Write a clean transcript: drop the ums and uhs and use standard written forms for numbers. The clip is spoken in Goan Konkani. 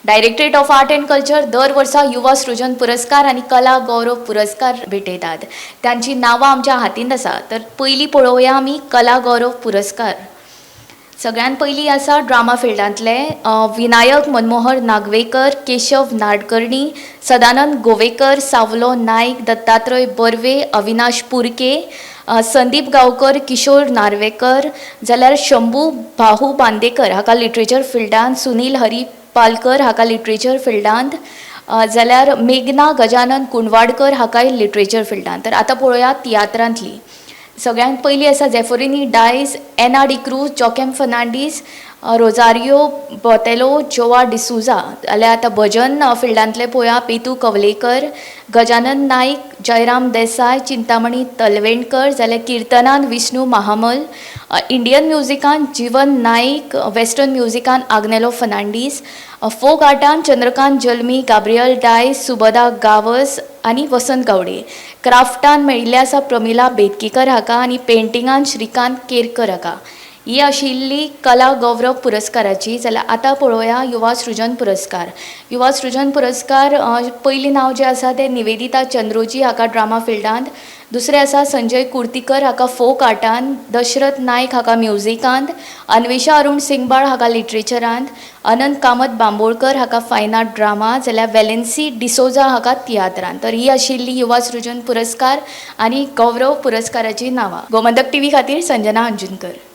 Directorate of art and culture दर वर्सा युवा सृजन पुरस्कार आनी कला गौरव पुरस्कार भेटयतात. तांची नांवां आमच्या हातींत आसा. तर पयलीं पळोवया आमी कला गौरव पुरस्कार. सगळ्यात पयलीं आसा ड्रामा फिल्डांतले विनायक मनमोहर नागवेकर, केशव नाडकर्णी, सदानंद गोवेकर, सावलो नायक, दत्तात्रय बर्वे, अविनाश पुरके, संदीप गांवकर, किशोर नार्वेकर, जाल्यार शंभू भाहू बांदेकर हाका लिटरेचर फिल्डांत, सुनील हरी पालकर हाका लिटरेचर फिल्डांत, जाल्यार मेघना गजानन कुंडवाडकर हाकाय लिटरेचर फिल्डांत. तर आतां पळोवया तियात्रांतली. सगळ्यांत पयलीं आसा जेफोरिनी डायस, एना डिक्रूज, जॉकेम फर्नांडीस, रोजारियो बोतेलो, जोवा डिसुजा. जाल्यार आतां भजन फिल्डांतले पळोवया. पेतू कवलेकर, गजानन नायक, जयराम देसाय, चिंतामणी तलवेणकर, जाल्यार किर्तनान विष्णू महामल, इंडियन म्युजिकान जीवन नायक, वेस्टर्न म्युजिकान आग्नेलो फर्नांडीस, फोक आर्टान चंद्रकांत जल्मी, गाब्रियल डायस, सुबदा गावस आनी वसंत गावडे. क्राफ्टान मेळिल्लें आसा प्रमिला बेतकीकर हाका आनी पेंटिंगान श्रीकांत केरकर हाका. ही आशिल्ली कला गौरव पुरस्काराची. जाल्यार आतां पळोवया युवा सृजन पुरस्कार. युवा सृजन पुरस्कार, पयलीं नांव जें आसा तें निवेदिता चंद्रोजी हाका ड्रामा फिल्डांत, दुसरें आसा संजय कुर्तीकर हाका फोक आर्टान, दशरथ नायक हाका म्युजिकांत, अन्वेषा अरुण सिंगबाळ हाका लिटरेचरांत, अनंत कामत बांबोळकर हाका फायन आर्ट ड्रामा, जाल्यार वेलेन्सी डिसोजा हाका तियात्रांत. तर ही आशिल्ली युवा सृजन पुरस्कार आनी गौरव पुरस्काराची नांवां. गोमंतक टीव्ही खातीर संजना अंजुनकर.